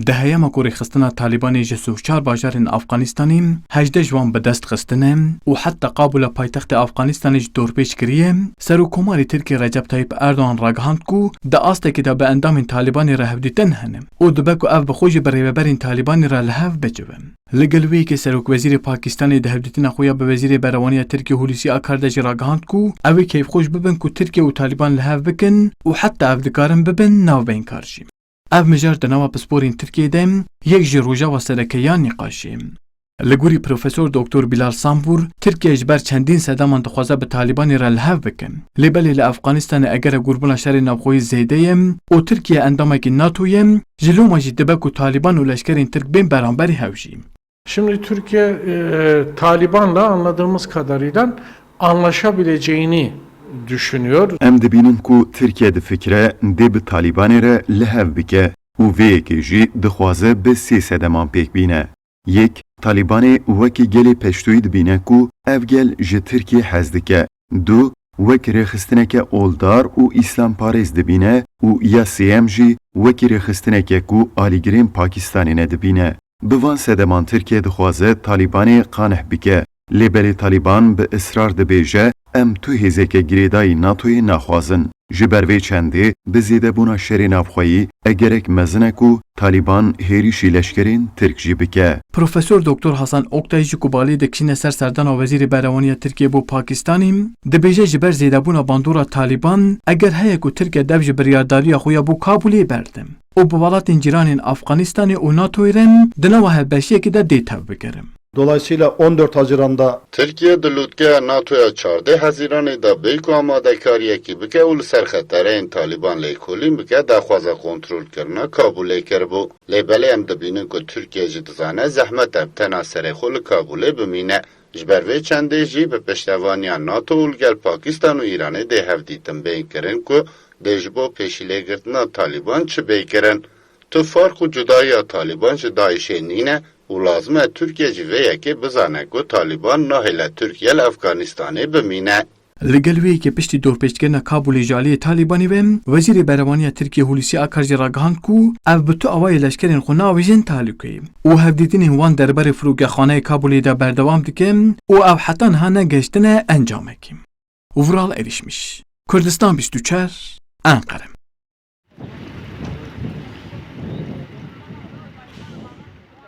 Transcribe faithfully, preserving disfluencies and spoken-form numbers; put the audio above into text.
Di heyama ku rêxistina Talîbanê ji sî û çar bajarên Afganistanê hejdeh ji wan bi dest xistine û heta Kabûla paytextê Afganistanê ji dorpêç kiriye, Serokkomarê Tirkiyê Recep Tayyip Erdogan ragihand ku di astekê de bi endamên Talîbanê re hevdîtin hene û dibe ku ev bi xwe jî bi rêveberên Talîbanê re li hev bicive. Li gel wê yekê Serokwezîrê Pakistanê di hevdîtina xwe ya bi Wezîrê Berewaniya Tirkiyê Hulusi Akar de jî ragihand ku ew ê keyfxweş bibin ku Tirkiye û Talîban li hev bikin û heta ev dikarin bibin navbeynkar jî. Ev mijar di nava pisporên Tirkiyê de yek ji rojeva sereke ya nîqaşê. Li gorî Profesor Doktor Bilal Sambur, Tirkiye ji ber çendîn sedeman dixwaze bi Talîbanê re li hev bike. Lê belê li Efxanistanê egera gurbûna şerê navxweyî zêde ye û Tirkiye endamekî NATO ye, ji loma jî dibe ku Talîban û leşkerên Tirk bên beramberî hew jî. Şimdi Türkiye e, Taliban'la anladığımız kadarıyla anlaşabileceğini düşünüyor. Em dibînin ku Tirkiye difikire dê bi Talîbanê re li hev bike û vê yekê jî dixwaze bi sê sedeman pêk bîne. Yek, Talîbanê wekî gelê Peştoyî dibîne ku ev gel ji Tirkiyê hez dike. Du, wek rêxistineke oldar û îslamparêz dibîne û ya sêyem jî wekî rêxistineke ku alîgirên Pakistanê ne dibîne. Bi van sedeman Tirkiye dixwaze Talîbanê qaneh bike. Lê belê Talîban bi israr dibêje, em tu hêzeke girêdayî NATOyê naxwazin. Ji ber vê çendê bi zêdebûna şerê navxweyî e gerek mezin e ku Talîban hêrişî leşkerên Tirk jî bike. Profesor Doktor Hasan Oktay jî ku balê dikişîne ser serdana Wezîrê Berewaniya Tirkiyê bo Pakistanê, dibêje ji ber zêdebûna bandora Talîban, eger heye ku Tirkiye dev ji biryardariya xwe ya bo Kabûlê berde û bi welatên cîranên Afganistanê û NATOyê re di nava hevbeşiyekê de dê tevbigere. Dolayısıyla on dört Haziran'da Tirkiye di lûtkeya NATOya çardeh Hezîranê de bê ku amadekariyekî bike û li ser xetereyên Talîban lêkolîn bike, daxwaza kontrolkirina Kabûlê kiribû. Lê belê em dibînin ku Tirkiye jî dizane zehmet e bi tena serê xwe li Kabûlê bimîne. Ji ber vê çendê jî bi piştevaniya NATO û li gel Pakistan û Îranê dê hevdîtin bên kirin ku dê ji bo pêşîlêgirtina Talîban çi bê kirin. Tu farq û cudayiya Talîban ji DAIŞê nîne û lazim e Tirkiye jî vê yekê bizane ku Talîban nahêle Tirkiye li Efganistanê bimîne. Li gel wê yekê piştî dorpêçkirina Kabûlê ji aliyê Talîbanê ve, Wezîrê Berevaniya Tirkiyê Hulusi Akar jî ragihand ku ev bi tu awayê leşkerên xwe navêjin tehlûkeyê û hevdîtinên wan derbarê firokexaneyê Kabûlê de berdewam dike û ew heta niha negehiştine encamekê. Vural Erişmiş, Kurdistan bîst û çar, Enqere.